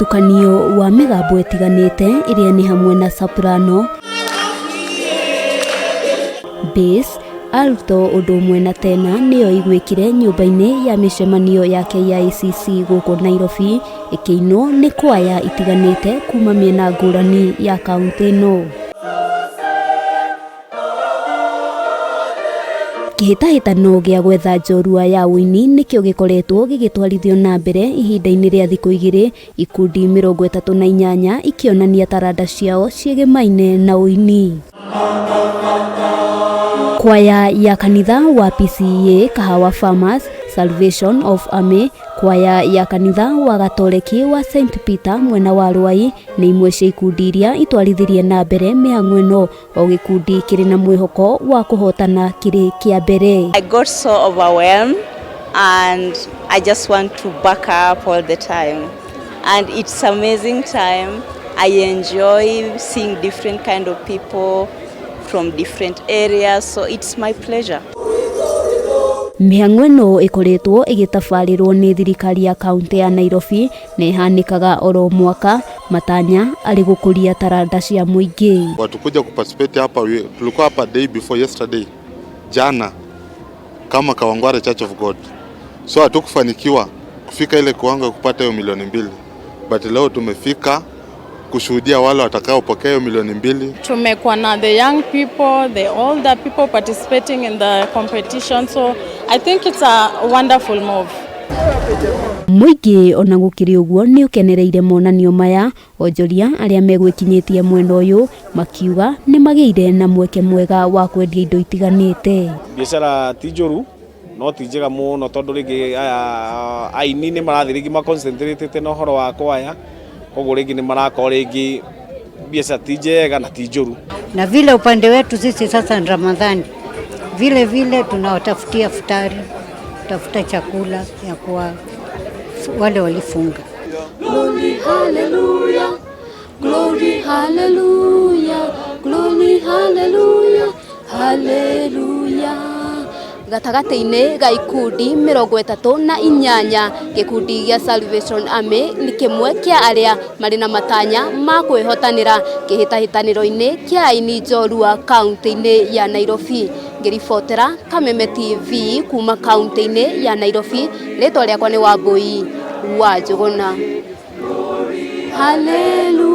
Mũtukanio wa mĩgambo ĩtiganĩte ĩrĩa nĩ hamwe na soprano, bass, alto ũndũ ũmwe na tena nĩyo iguĩkire nyũmba-inĩ ya mĩcemanio ya KICC gũkũ Nairobi ĩkĩinwo nĩ kwaya itiganĩte kuma mĩena ngũrani ya kaũntĩ ĩno. Kĩhĩtahĩtano gĩa gwetha njorua ya ũini nĩkĩo gĩkoretwo gĩgĩtwarithio na mbere ihinda-inĩ rĩa thikũ igĩrĩ, ikundi 38 ikĩonania taranda ciao ciĩgĩmaine na ũini. Kwaya ya kanitha wa PCEA Kahawa Farmers, Salvation of Army, kwaya ya kanitha wa Gatoreki wa St Peter mwena wa Rwai nĩ imwe cia ikundi iria itwarithirie na mbere mĩhang'o ĩno, o gĩkundi kĩrĩ na mwĩhoko wa kũhotana kĩrĩ kĩa mbere. I got so overwhelmed and I just want to back up all the time. And it's amazing time. I enjoy seeing different kind of people from different areas, so it's my pleasure. Mĩhang'o ĩno ĩkoretwo ĩgĩtabarĩrwo nĩ thirikari ya kaũntĩ ya Nairobi na ĩhanĩkaga oro mwaka, matanya arĩ gũkũria taranda cia mũingĩ. Watu kuja kuparticipate hapa, tulikuwa hapa day before yesterday, jana, kama Kawangware Church of God, so hatukufanikiwa kufika ile kiwango ya kupata hiyo 2 milioni, but leo tumefika kushuhudia wale watakaopokea hiyo 2 milioni. Tumekuwa na the young people, the older people participating in the competition, so I think it's a wonderful move. Mũingĩ ona gũkĩrĩ ũguo nĩ ũkenereire monanio maya, onjoria arĩa megwĩkinyĩtie mwena ũyũ makiuga nĩ magĩire na mweke mwega wa kwendia indo itiganĩte. Biacara ti njũru no ti njega mũno tondũ rĩngĩ aya aini nĩ marathiĩ rĩngĩ maconcentratĩte na ũhoro wa kwaya, koguo rĩngĩ nĩ marakorwo rĩngĩ biacara ti njega na ti njũru. Na vile upande wetu sisi sasa ni Ramadhani, vile vile tunawatafutia futari, tafuta chakula ya kuwa wale walifunga. Glory, hallelujah. Glory, hallelujah. Glory, hallelujah. Hallelujah. Gatagatĩ-inĩ ga ikundi 38, gĩkundi gĩa Salvation Army nĩ kĩmwe kĩa arĩa marĩ na matanya ma kwĩhotanĩra kĩhĩtahĩtanĩro-inĩ kĩa aini njorua kaũntĩ-inĩ ya Nairobi. Ngĩribotera Kameme TV kuma kaũntĩ-inĩ ya Nairobi, rĩtwa rĩakwa nĩ Wambui wa Njũgũna. Hallelujah.